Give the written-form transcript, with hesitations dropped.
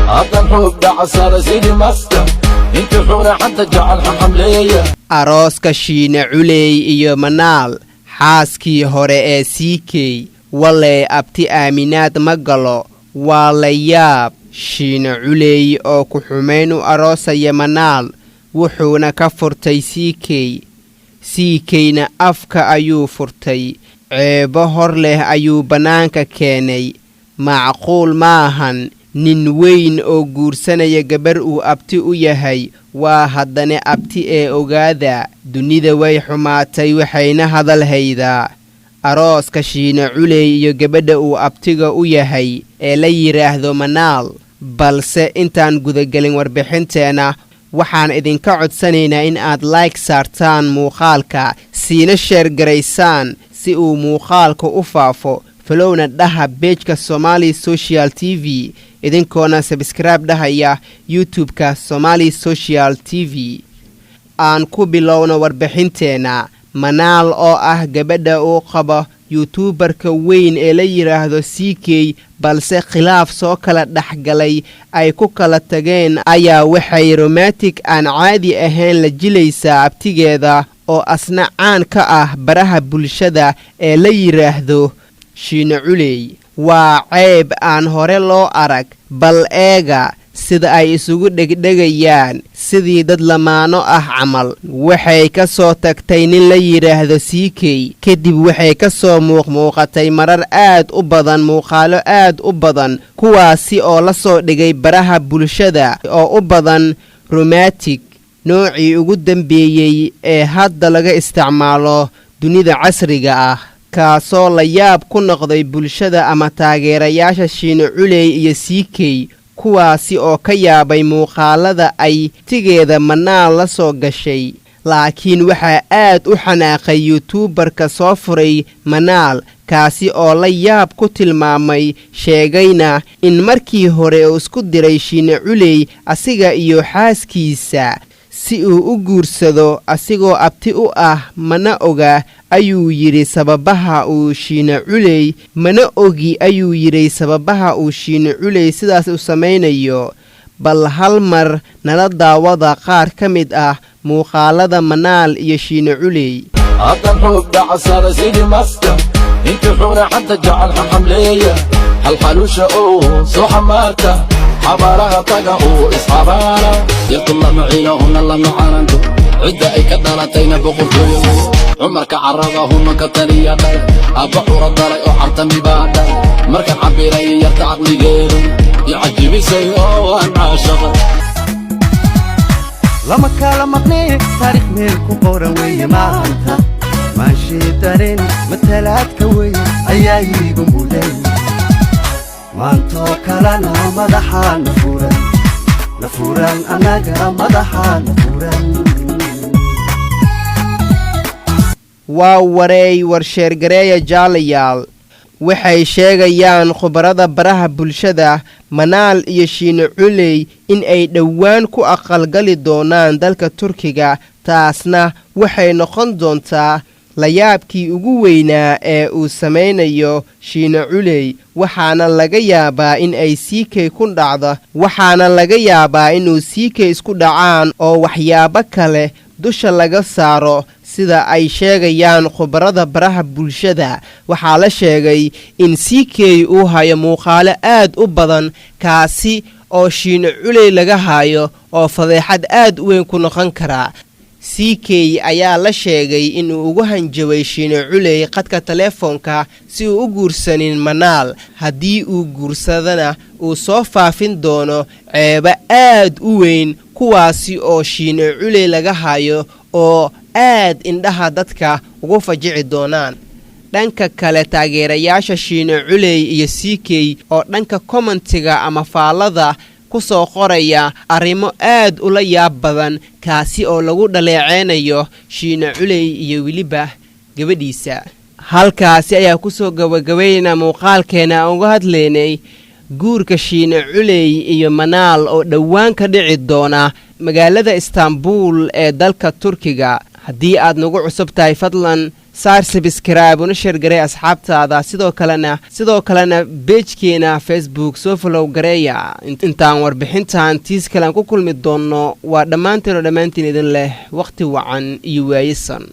Haddan xoog dhacasada sidii maska, intii xuna xanta jecel xamxamleeya. Arooska Shiine Culey iyo Manaal, xaaskii hore ee Siikey, walee abti aaminaad ma galo. Waa la yaab, Shiine Culey oo ku xumayn u aroosaya Manaal, wuxuuna ka furtay Siikey. Siikeyna afka ayuu furtay, ceebo hor leh ayuu bannaanka keenay. Macquul maahan nin weyn oo guursanaya gabar uu abti u yahay. Waa haddana abti ee ogaada, dunida way xumaatay. Waxayna hadal haydaa arooska Shiine Culey iyo gabadha uu abtiga u yahay ee la yidhaahdo Manaal. Balse intaan gudagelin warbixinteenna, waxaan idinka codsanaynaa in aad like saartaan muuqaalka, siina share garaysaan si uu muuqaalka u faafo, followna dhaha pageka Somali Social TV, idinkoona subscribe dhahaya YouTube-ka Somali Social TV. Aan ku bilowno warbixinteenna. Manaal oo ah gabadha uu qabo YouTuberka weyn ee la yidhaahdo CK, balse khilaaf soo kala dhexgalay ay ku kala tageen, ayaa waxay romantic aan caadi ahayn la jilaysaa abtigeeda oo asna caan ka ah baraha bulshada ee la yidhaahdo Shiine Culey. Waa ceeb aan hore loo arag. Bal eega sida ay isugu dhegdhegayaan sidii dad lamaano ah camal. Waxay ka soo tagtay nin la yidhaahdo Siikey kadib, waxay ka soo muuqmuuqatay marar aad u badan, muuqaalo aad u badan, kuwaasi oo la soo dhigay baraha bulshada oo u badan romantic, noocii ugu dambeeyey ee hadda laga isticmaalo dunida casriga ah, kaasoo la yaab ku noqday bulshada ama taageerayaasha Shiine Culey iyo Siikey, kuwaasi oo ka yaabay muuqaalada ay tigeeda Manaal la soo gashay. Laakiin waxaa aad u xanaaqay YouTuberka soo furay Manaal, kaasi oo la yaab ku tilmaamay, sheegayna in markii hore uu isku diray Shiine Culey asiga iyo xaaskiisa si uu u guursado asigoo abti u ah. Mana oga, ayuu yidhi, sababaha uu Shiine Culey, mana ogi, ayuu yidhi, sababaha uu Shiine Culey sidaas u samaynayo. Bal hal mar nala daawada qaar ka mid ah muuqaalada Manaal iyo Shiine Culey. Haddan xoog dhacasada sidii maska, intii xuna xanta jecel xamxamleeya, halxalusha oo soo xamaarta, xabaaraha taga oo isxabaara. Yartu lama ciilahuna lama caranto, cidda ay ka dhalatayna boqortooyo. Cumarka carada huna ka taliya dhalay, aabba cura dalay oo cartami baa dhalay. Markaan cabbiray yarta caqligeedu icajibisay oo waan caashaqay. Lama kala maqnee, taariikh meel ku qoran weeye. Maanta maanshii dareen matalaadka weyn ayaa iigu muday. Maantoo kalena madaxaa na furan, na furan, annaga madaxaa na furan. Waa wareey, war share gareeya, jaalayaal. Waxay sheegayaan khubarada baraha bulshada Manaal iyo Shiine Culey in ay dhowaan ku aqalgali doonaan dalka Turkiga. Taasna waxay noqon doontaa layaabkii ugu weynaa ee uu samaynayo Shiine Culey. Waxaana laga yaabaa in ay Siikey ku dhacdo, waxaana laga yaabaa inuu Siikey isku dhacaan oo waxyaabo kale dusha laga saaro, sida ay sheegayaan khubarada baraha bulshada. Waxaa la sheegay in Siikey uu hayo muuqaalo aad u badan, kaasi oo Shiine Culey laga hayo oo fadeexad aad u weyn ku noqon karaa. CK ayaa la sheegay inuu ugu hanjabay Shiine Culey qadka teleefoonka si uu u guursanin Manaal, haddii uu guursadana uu soo faafin doono ceebo aad u weyn, kuwaasi oo Shiine Culey laga hayo oo aad indhaha dadka ugu fajici doonaan. Dhanka kale, taageerayaasha Shiine Culey iyo CK oo dhanka commentiga ama faallada ku soo qoraya arrimo aad ula yaab badan, kaasi oo lagu dhaleeceynayo Shiine Culey iyo weliba gabadhiisa. Halkaasi ayaa kusoo gabagabaynaa muuqaalkeena aan uga hadlaynay guurka Shiine Culey iyo Manaal oo dhowaan ka dhici doona magaalada Istaanbuul ee dalka Turkiga. Haddii aad nagu cusub tahay, fadlan. Saar subscribe una share garey asxaabtaada. Sidoo kalena page-keena Facebook soo follow gareeya. Intaan warbixintan tiis kalean ku kulmi doonno, waa dhammaanteen oo dhammaantiin idin leh wakhti wacan iyo waayisan.